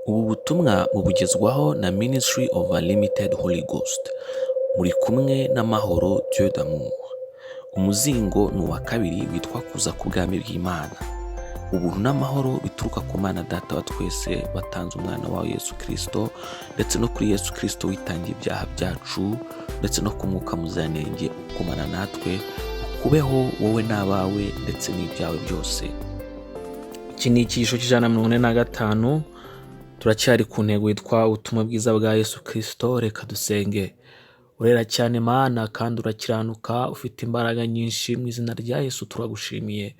Ubu butumwa mubugezwaho na Ministry of Unlimited Holy Ghost. Muri kumwe n'Amahoro Dieu d'amour. Umuzingo ni uwa kabiri witwa Kuza k'Ubwami bw'Imana. Ubuntu n'amahoro bituruka ku Mana Data wa twese watanze umwana wawe Yesu Kirisito, ndetse no kuri Yesu Kirisito witangiye ibyaha byacu, ndetse no ku Mwuka Muziranenge ukumana natwe, ukubeho wowe n'abawe ndetse n'ibyawe byose. Iki ni icyigisho cy'145. Turacyari ku ntego yitwa ubutumwa bwiza bwa Yesu Kirisito. Reka dusenge. Urera cyane Mana, kandi urakiranuka, ufite imbaraga nyinshi. Mu izina rya Yesu turagushimiye.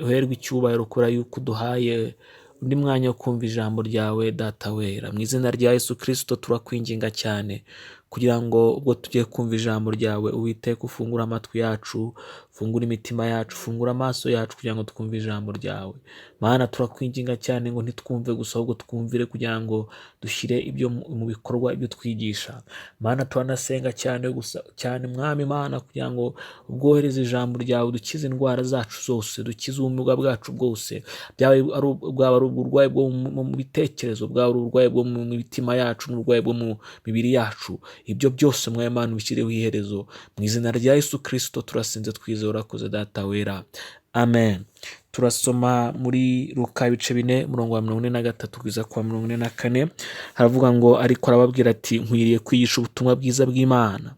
Uherwe icyubahiro kubera yuko uduhaye undi mwanya wo kumva ijambo ryawe, Data wera. Mu izina rya Yesu Kirisito turakwinginga cyane kugira ngo ubwo tugiye kumva ijambo ryawe, Uwiteka, ufungure amatwi yacu, ufungure imitima yacu, ufungure amaso yacu kugira ngo twumve ijambo ryawe. Mana, turakwinginga cyane ngo ntitwumve gusa, ahubwo twumvire kugira ngo dushyire ibyo mu bikorwa ibyo twigisha. Mana, turanasenga cyane gusa cyane, Mwami Mana, kugira ngo ubwohereze ijambo ryawe dukize indwara zacu zose, dukize ubumuga bwacu bwose, bwaba ari uburwayi bwo mu bitekerezo, bwaba ari uburwayi bwo mu mitima yacu n'uburwayi bwo mu mibiri yacu. Ibyo byose, Mwami Mana, ubishyireho iherezo. Mu izina rya Yesu Kirisito turasenze twizeye, urakoze Data wera, amen. Turasoma muri Luka ibice 4, umurongo wa 43 kugeza ku wa 44. Haravuga ngo: "Ariko arababwira ati: 'Nkwiriye kwigisha ubutumwa bwiza bw'Imana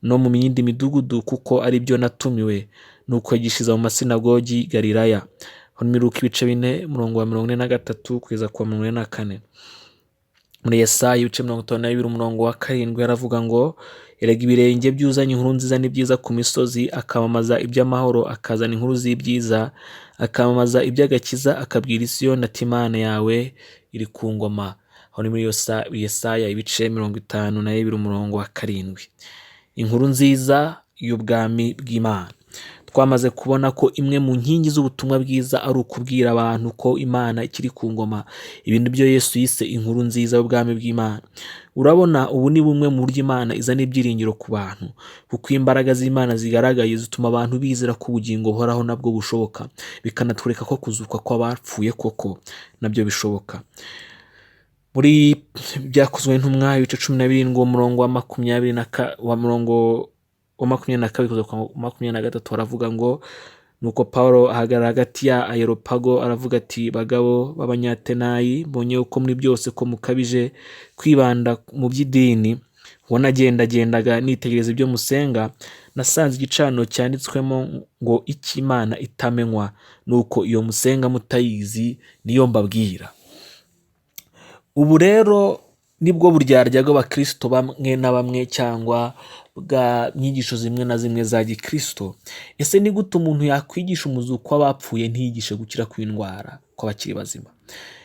no mu yindi midugudu, kuko ari byo natumiwe.' Nuko yigishiriza mu masinagogi i Galilaya." Muri Luka ibice 4, umurongo wa 43 kugeza ku wa 44. Muri Yesaya ibice 52, umurongo wa 7, aravuga ngo: "Erega ibirenge by'uzanye inkuru nziza ni byiza ku misozi, akamamaza iby'amahoro, akazana inkuru z'ibyiza, akamamaza iby'agakiza, akabwira Isiyoni ati: 'Imana yawe iri ku ngoma.'" Aho ni muri Yesaya ibice 52, umurongo wa 7. Inkuru nziza y'ubwami bw'Imana. Twamaze kubona ko imwe mu nkingi z'ubutumwa bwiza ari ukubwira abantu ko Imana ikiri ku ngoma. Ibintu byo Yesu yise inkuru nziza y'ubwami bw'Imana. Urabona, ubu ni bumwe mu buryo Imana izana ibyiringiro ku bantu, kuko imbaraga z'Imana zigaragaye zituma abantu bizera ko ubugingo buhoraho nabwo bushoboka, bikanatwereka ko kuzuka kw'abapfuye koko nabyo bishoboka. Muri Byakozwe n'Intumwa ibice 17, umurongo wa makumyabiri na ka, wa murongo wa 22 kugeza ku 23, baravuga ngo: "Nuko Paulo ahagarara hagati ya Areyopago, aravuga ati: 'Bagabo b'Abanyatenayi, mbonye uko muri byose ko mukabije kwibanda mu by'idini. Ubwo nagendagendaga nitegereza ibyo musenga, nasanze igicaniro cyanditswemo ngo: Icy'Imana itamenywa. Nuko iyo musenga mutayizi niyo mbabwira.'" Ubu rero nibwo buryarya bw'abakirisito bamwe na bamwe, cyangwa bwa nyigisho zimwe na zimwe za gikirisito. Ese ni gute umuntu yakwigisha umuzuko w'abapfuye ntiyigishe gukira kw'indwara kw'abakiri bazima?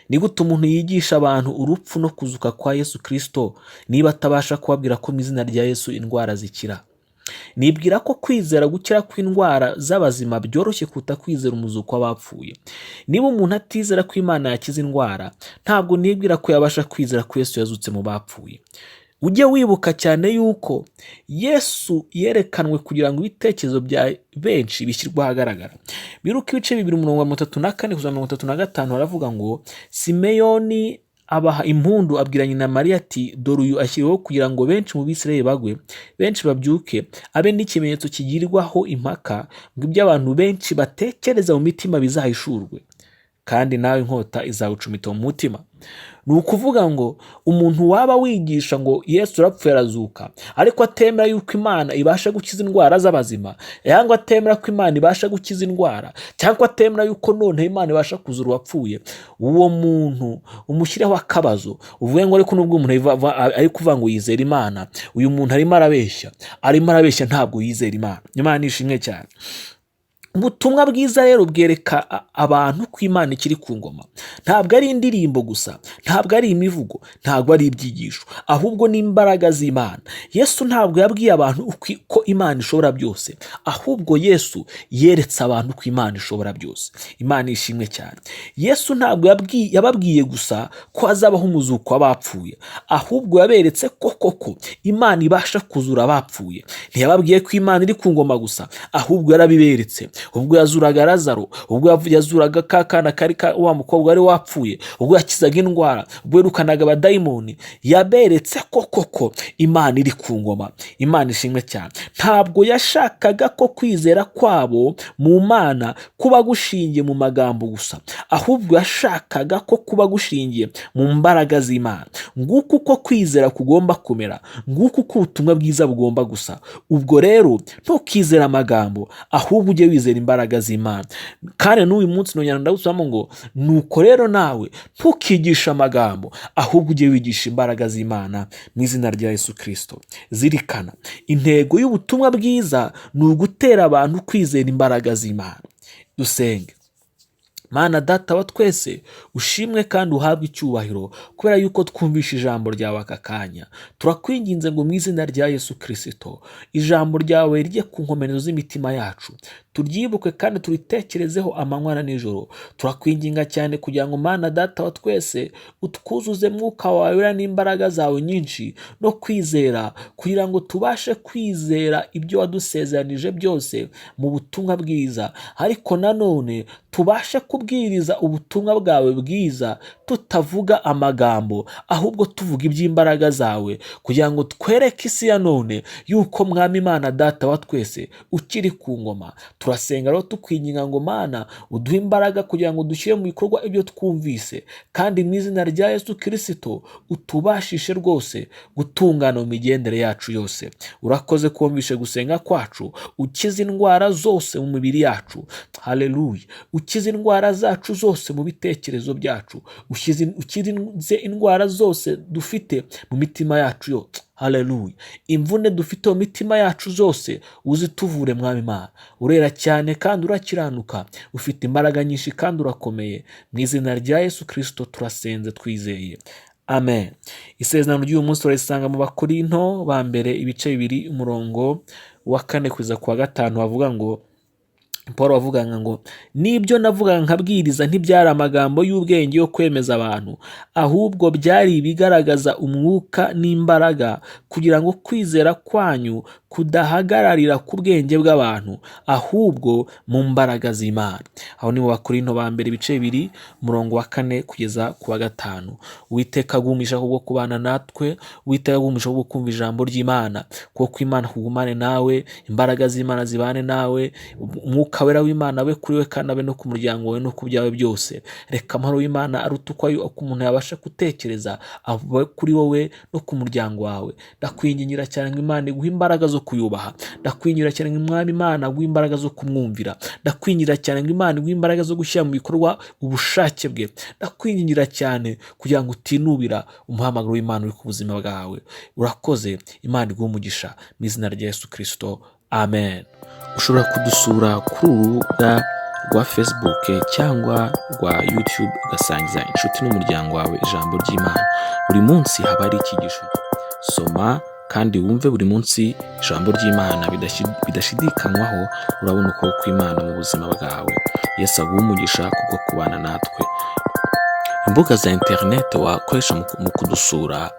Ni gute umuntu yigisha abantu urupfu no kuzuka kwa Yesu Kirisito niba atabasha kubabwira ko mu izina rya Yesu indwara zikira? Nibwira ko kwizera gukira kw'indwara z'abazima byoroshye kuruta kwizera umuzuko w'abapfuye. Niba umuntu atizera ko Imana yakiza indwara, ntabwo nibwira ko yabasha kwizera ko Yesu yazutse mu bapfuye. Ujye wibuka cyane yuko Yesu yerekanwe kugira ngo ibitekerezo bya benshi bishyirwe ahagaragara. Biruka ibice 2, umurongo wa 34 kugeza 35, baravuga ngo: "Simeyoni abaha impundu, abwira nyina Mariya ati: 'Dore uyu ashyiriweho kugira ngo benshi mu Bisirayeli bagwe, benshi babyuke, abe n'ikimenyetso kigirwaho impaka, ngo ibyo abantu benshi batekereza mu mitima bizahishurwe, kandi nawe inkota izawucumita mu mutima.'" Ni ukuvuga ngo umuntu waba wigisha ngo Yesu urapfuye arazuka, ariko atemera yuko Imana ibasha gukiza indwara z'abazima, cyangwa atemera ko Imana ibasha gukiza indwara, cyangwa atemera yuko noneho Imana ibasha kuzura uwapfuye, uwo muntu umushyireho akabazo, uvuge ngo: "Ariko nubwo umuntu ari kuvuga ngo yizera Imana, uyu muntu arimo arabeshya, arimo arabeshya, ntabwo yizera Imana." Imana ishimwe cyane. Ubutumwa bwiza rero bwereka abantu ko Imana ikiri ku ngoma. Ntabwo ari indirimbo gusa, ntabwo ari imivugo, ntabwo ari ibyigisho, ahubwo ni imbaraga z'Imana. Yesu ntabwo yabwiye abantu ko Imana ishobora byose, ahubwo Yesu yeretse abantu ko Imana ishobora byose. Imana ishimwe cyane. Yesu ntabwo yababwiye gusa ko hazabaho umuzuko w'abapfuye, ahubwo yaberetse ko koko Imana ibasha kuzura abapfuye. Ntiyababwiye ko Imana iri ku ngoma gusa, ahubwo yarabiberetse. Ubwo yazuraga Lazaro, ubwo yazuraga ka kana kari ka wa mukobwa wari wapfuye, ubwo yakizaga indwara, ubwo yirukanaga abadayimoni, yaberetse ko koko Imana iri ku ngoma. Imana ishimwe cyane. Ntabwo yashakaga ko kwizera kwabo mu Mana kuba gushingiye mu magambo gusa, ahubwo yashakaga ko kuba gushingiye mu mbaraga z'Imana. Nguko uko kwizera kugomba kumera, nguko uko ubutumwa bwiza bugomba gusa. Ubwo rero ntukizere amagambo, ahubwo ujye wizera imbaraga z'Imana. Kandi n'uyu munsi nongera ndagusubiramo ngo nuko rero nawe ntukigishe amagambo, ahubwo ujye wigisha imbaraga z'Imana mu izina rya Yesu Kirisito. Zirikana, intego y'ubutumwa bwiza ni ugutera abantu kwizera imbaraga z'Imana. Dusenge. Mana Data wa twese, ushimwe kandi uhabwe icyubahiro kubera yuko twumvishe ijambo ryawe aka kanya. Turakwinginze ngo mu izina rya Yesu Kirisito ijambo ryawe rijye ku nkomerezo z'imitima yacu, turyibuke kandi turitekerezeho amanywa na nijoro. Turakwinginga cyane kugira ngo Mana Data wa twese utwuzuze mwuka wawe wera n'imbaraga zawe nyinshi no kwizera, kugira ngo tubashe kwizera ibyo wadusezeranije byose mu butumwa bwiza, ariko nanone tubashe kubwiriza ubutumwa bwawe bwiza tutavuga amagambo, ahubwo tuvuga iby'imbaraga zawe, kugira ngo twereke isi ya none yuko Mwami Imana Data wa twese ukiri ku ngoma. Turasenga rero tukwinginga ngo Mana uduhe imbaraga kugira ngo dushyire mu bikorwa ibyo twumvise, kandi mu izina rya Yesu Kirisito utubashishe rwose gutungana mu migendere yacu yose. Urakoze kumvishe gusenga kwacu, ukize indwara zose mu mibiri yacu. Haleluya. Ukize indwara zacu zose mu bitekerezo byacu, ukize indwara zose dufite mu mitima yacu yose. Haleluya. Imvune dufite mu mitima yacu zose uzituvure Mwami Imana. Urera cyane kandi urakiranuka, ufite imbaraga nyinshi kandi urakomeye. Mu izina rya Yesu Kirisito turasenze twizeye, amen. Isezerano ry'uyu munsi turarisanga mu Bakorinto ba mbere ibice 2 umurongo wa 4 kugeza ku wa 5, bavuga ngo Paul wavugaga ngo n'ibyo navugaga nkabwiriza ntibyari amagambo y'ubwenge yo kwemeza abantu, ahubwo byari ibigaragaza umwuka n'imbaraga, kugira ngo kwizera kwanyu kudahagararira ku bwenge bw'abantu, ahubwo mu mbaraga z'Imana. Aho ni mu Bakorinto ba mbere ibice 2 umurongo wa 4 kugeza ku wa 5. Uwiteka agumisha kubwo kubana natwe, Uwiteka agumisha kubwo kumva ijambo ry'Imana, kuko Imana kugumane nawe, imbaraga z'Imana zibane nawe, umwuka wera w'Imana abe kuri we kandi abe no ku muryango wawe no ku byawe byose. Reka amahoro y'Imana aruta uko umuntu yabasha gutekereza abe kuri wowe no ku muryango wawe. Ndakwingingira cyane ngo Imana iguhe imbaraga zo kuyubaha. Ndakwingingira cyane ngo Umwami Imana aguhe imbaraga zo kumwumvira. Ndakwingingira cyane ngo Imana iguhe imbaraga zo gushyira mu bikorwa ubushake bwe. Ndakwingingira cyane kugira ngo utinubira umuhamagaro w'Imana uri ku buzima bwawe. Urakoze, Imana iguhe umugisha mu izina rya Yesu Kirisito, amen. Ushobora kudusura kuri uru rubuga rwa Facebook cyangwa rwa YouTube, ugasangiza inshuti n'umuryango wawe ijambo ry'Imana. Buri munsi haba hari icyigisho. Soma kandi wumve buri munsi ijambo ry'Imana bidashidikanywaho, urabona ukuboko kw'Imana mu buzima bwawe. Yesu aguhe umugisha kubwo kubana natwe. Imbuga za interineti wakoresha mu kudusura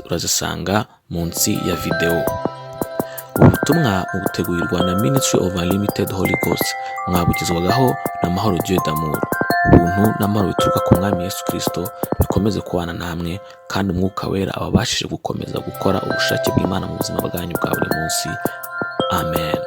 urazisanga munsi ya videwo. Ubu butumwa butegurirwa na Ministry of Unlimited Holy Ghost, mwabugezwagaho na Mahoro Dieu d'Amour. Ubuntu n'amahoro bituruka ku Mwami Yesu Kristo bikomeze kubana namwe, kandi Umwuka Wera ababashije gukomeza gukora ubushake bw'Imana mu buzima bwanyu bwa buri munsi. Amen.